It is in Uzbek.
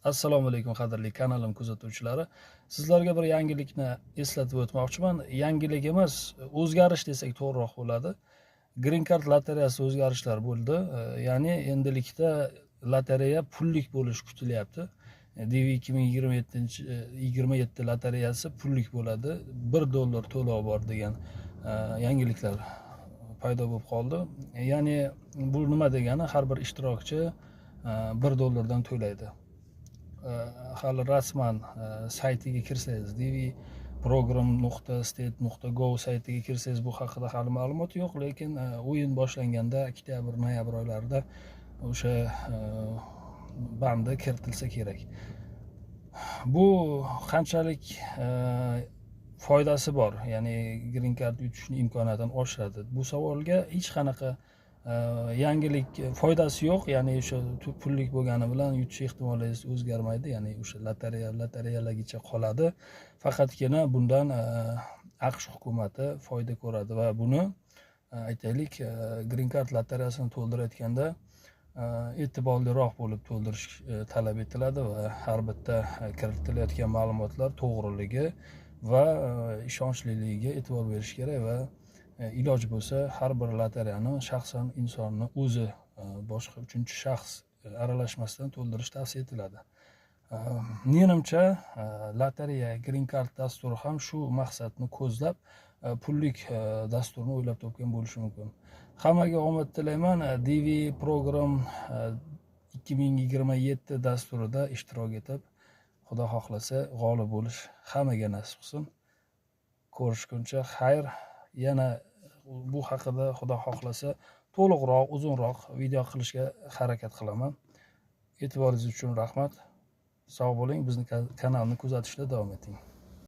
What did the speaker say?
Assalomu alaykum, qadrli kanalim kuzatuvchilari. Sizlarga bir yangilikni eslatib o'tmoqchiman. Yangilik emas, o'zgarish desak to'g'riroq bo'ladi. Green Card lotereyasi o'zgarishlar bo'ldi. Ya'ni endilikda lotereya pullik bo'lishi kutilyapti. DV 2027 27 lotereyasi pullik bo'ladi. 1 dollar to'lov bor degan yangiliklar paydo bo'lib qoldi. Ya'ni bu nima degani? Har bir ishtirokchi 1 dollardan to'laydi. Hali rasman saytiga kirsangiz, dvprogram.state.gov saytiga kirsangiz, bu haqida hali ma'lumot yo'q, lekin o'yin boshlanganda, oktyabr, noyabr oylarida o'sha bandi kiritilsa kerak. Bu qanchalik foydasi bor, ya'ni green card yutishni imkoniyatini oshiradi? Bu savolga hech qanaqa yangilik, foydasi yo'q. Ya'ni o'sha pullik bo'lgani bilan yutish ehtimolingiz o'zgarmaydi, ya'ni o'sha lotereya lotereyaligicha qoladi. Faqatgina bundan AQSh hukumati foyda ko'radi va buni aytaylik, green card lotereyasini to'ldirayotganda e'tiborliroq bo'lib to'ldirish talab etiladi va har bitta kiritilayotgan ma'lumotlar to'g'riligi va ishonchliligiga e'tibor berish kerak va iloji bo'lsa, har bir lotereyani shaxsan insonni o'zi, boshqa uchinchi shaxs aralashmasdan to'ldirish tavsiya etiladi. Menimcha, lotereya green card dasturi ham shu maqsadni ko'zlab pullik dasturni o'ylab topgan bo'lishi mumkin. Hammaga omad tilayman. DV program 2027 dasturida ishtirok etib, Xudo xohlasa, g'olib bo'lish hammaga nasib qilsin. Ko'rishguncha xayr. Yana bu haqida, Xudo xohlasa, to'liqroq, uzunroq video qilishga harakat qilaman. E'tiboringiz uchun rahmat, sog' bo'ling, bizni kanalni kuzatishda davom eting.